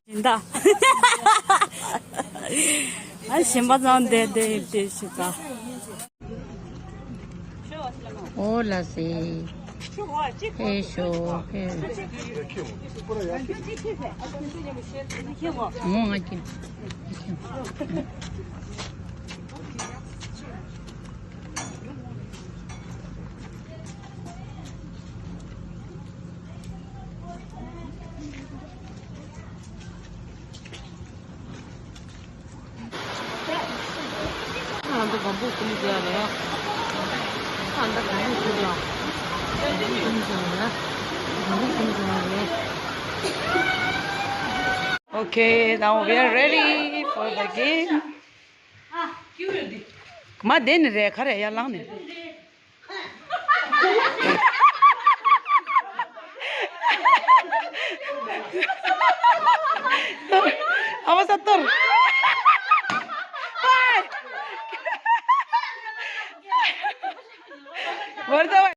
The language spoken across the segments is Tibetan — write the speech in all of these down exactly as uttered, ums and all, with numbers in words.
སྦྱིན་བདག་ཨ་ཞིམ་པ་ཙང་བསྡད་བསྡད་བསྡད་ཞིག་ད། ཨོ་ལ་སེ། ཧེ་ཤོ་ཧེ། ངོ་ང་ཀྱི། ང་ཚོ་སྒམ་པོ་ཀུན་བྱས་རེད། ང་ཚོ་སྒམ་པོ་ཀུན་བྱས་རེད། སྒམ་པོ་ཀུན་བྱས་རེད། Okay, now we are ready for the game. མ་བསྡད་ནི་རེད་ག་རེ་ཡར་ལངས་ནས། ཨ་མ་ས་གཏོར། བར་ད།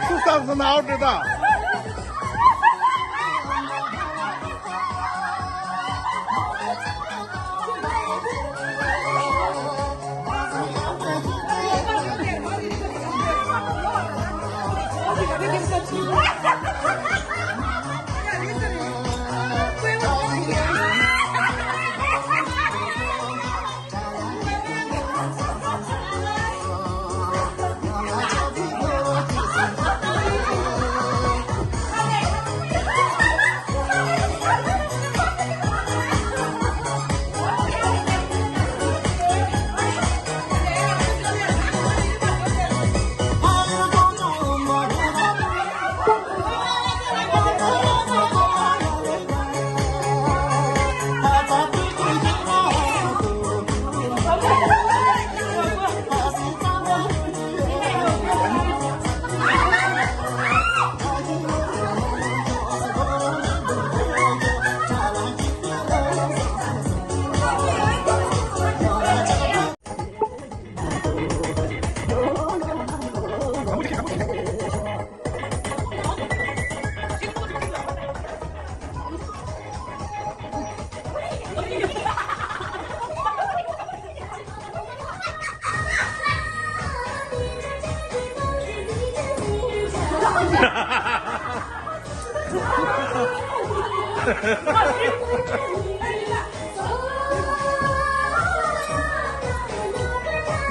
ཐུགས་བསམ་སོང་ན་ཨའོ་འདྲི་ད།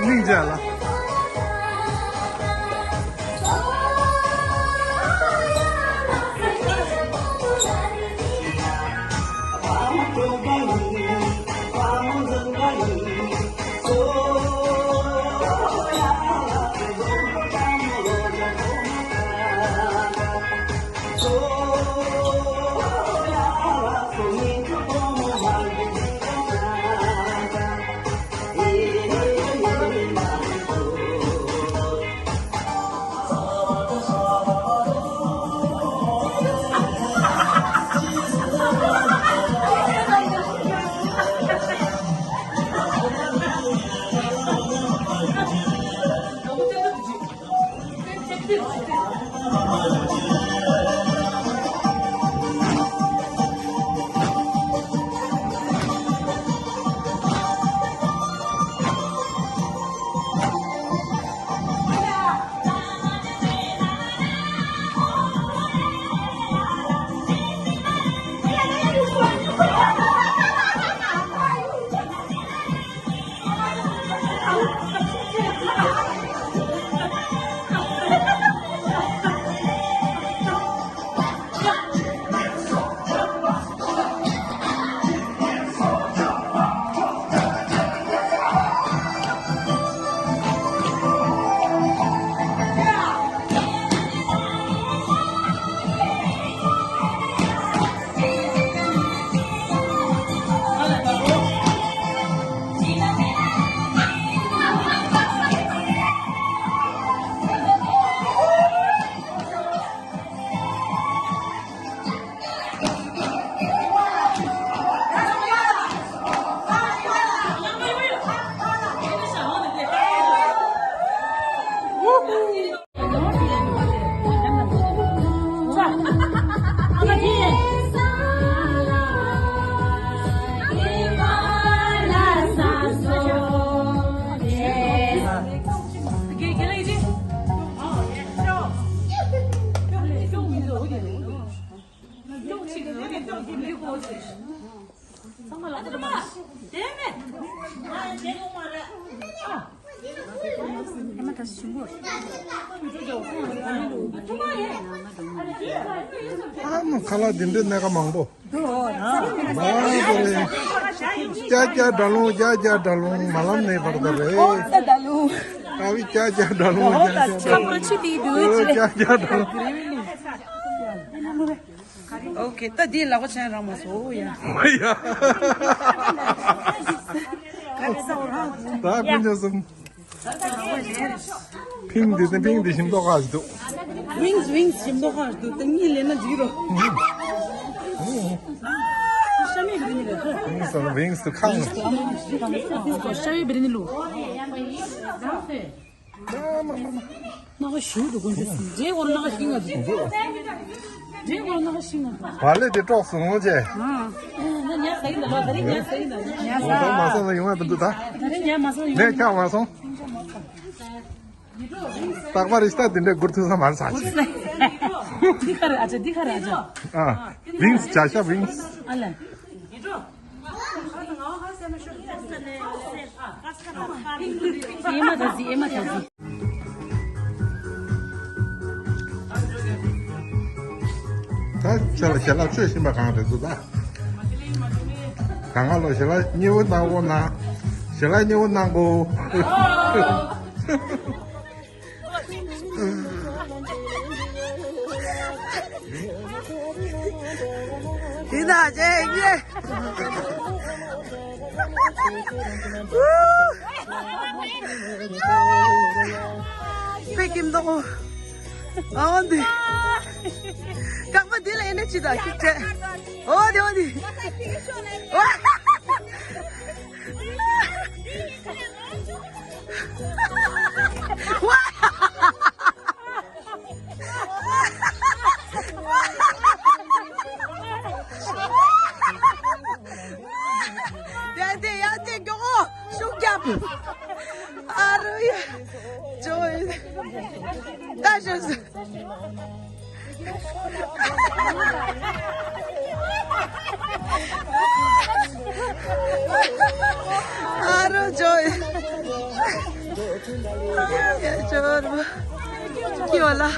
སྙིང་རྗེ་ལ། ཨ་མ་ཁ་ལག་འདི་འདྲའི་སྣ་ཁ་མང་པོ། འདུག་ཨོ། ཨ་མ་རེད། ཀྱ་ཀྱ་དྲ་ལོང་། ཀྱ་ཀྱ་དྲ་ལོང་། མ་ལམ་ནས་བར་ད་རེད། ཨོ་ད་དྲ་ལོང་། ཨ་བི་ཀྱ་ཀྱ་དྲ་ལོང་། ཨོ་ད་ཀྱ་ཀྱ་ཆུ་དྲ་ལོང་། ཆུ་དྲ་ལོང་། ཨོ་ཀྱ་ཀྱ་དྲ་ལོང་། ཨོ་ཁེ། ད་འདི་ལག་པ་ཆེན་རང་མ་སོ་ཡ། ཡ། ད་ཀུན་ཅང་སུམ། ཕིང་འདི་དང་ཕིང་འདི་ཞིམ་མདོག་ཁ་ཞིག་འདུག། ཝིང་སི། ཝིང་སི་ཞིམ་མདོག་ཁ་ཞིག་འདུག། ད་གཉིས་ལེན་ན་འགྲིག་རོ། ཤ་མེད་བི་རི་ནི་རེད། ཝིང་སི་དང་ཝིང་སི་དུ་ཁ། ཤ་ཡི་བི་རི་ནི་ལུ། སྣ་ཁ་ཞུ་འདུག་དཀོན་མཆོག་གསུམ། རྗེས་ཧོར་སྣ་ཁ་ཤིང་ང་འདུག། རྗེས་ཧོར་སྣ་ཁ་ཤིང་ང་འདུག། བ་ལེ་དེ་ཀྲོག་སོང་ངོ་ཅེ། ཨ། ང་ཉ་ཟ་གི་འདུག་ལོ། ད་རིང་ཉ་ཟ་གི་འདུག། ཉ་ཟ། མ་སོང་ན་ཡོང་བ་འདུག་ད། ད་རིང་ཉ་མ་སོང་ཡོང་། ངས་ཁྱག་མ་སོང་། རྟག་པར་རི་ཤྟ་དེ་འདྲ་སྒུར་ཐུབ་ས་མ་རེད་ས་ཆེ། འདི་ག་རེད་ཨ་ཅག། འདི་ག་རེད་ཨ་ཅག། ཨ། ཝིང་སི། བྱ་ཤ་ཝིང་སི། ཨ་ལེ། ཨེ་མ་ད་ཟི། ཨེ་མ་ད་ཟི། ད་ཁྱེད་ལ་ཞལ་ལག་མཆོད་བཞིན་པ་གང་རེད་འདུག་ད། གང་ག་ལོ་ཞལ་ལག་མཉེས་པོ་གནང་དགོས་ན། ཞལ་ལག་མཉེས་པོ་གནང་དགོས། དེ་ན་ཅེ་ཡེ། ཕེ་ཀིམ་དོ། ཨོ་འདི། རྐང་པ་འདི་ལ་ཨེ་ནེ་ཅི་དང་ཁྱུག་ཆེ། ཨོ་འདི་ཨོ་འདི། ཡ་དེ་ཡ་དེ་མགྱོགས་པོ་ཤུགས་རྒྱབ། ཨ་རུ་ཡ། ཇོ་ཡི། ད་ཤོད། ཨ་རོ་ཇོ་ཡི། ཡ་ཇོ་རུ། ཁྱི་བ་ལ། ཨོ།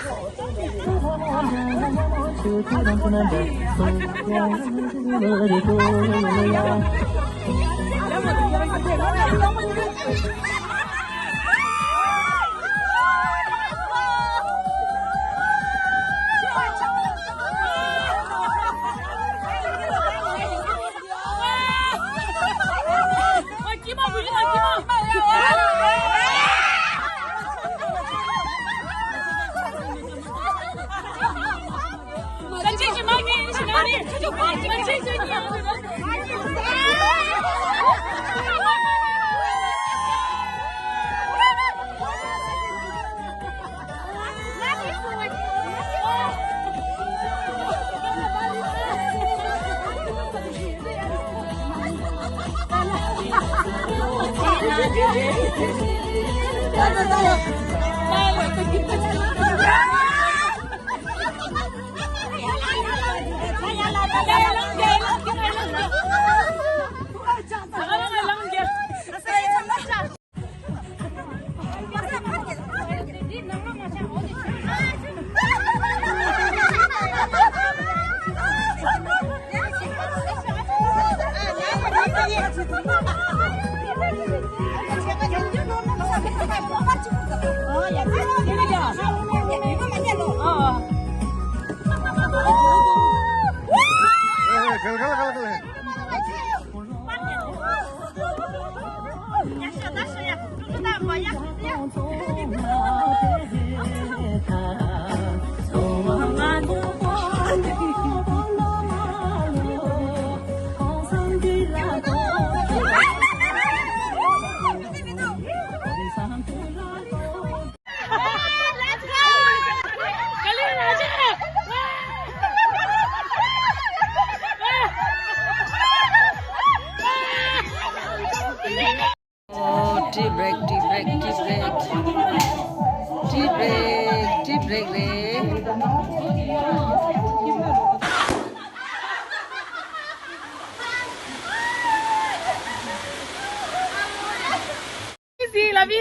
tea break, tea break, tea break. Tea break, tea break རེད། པི།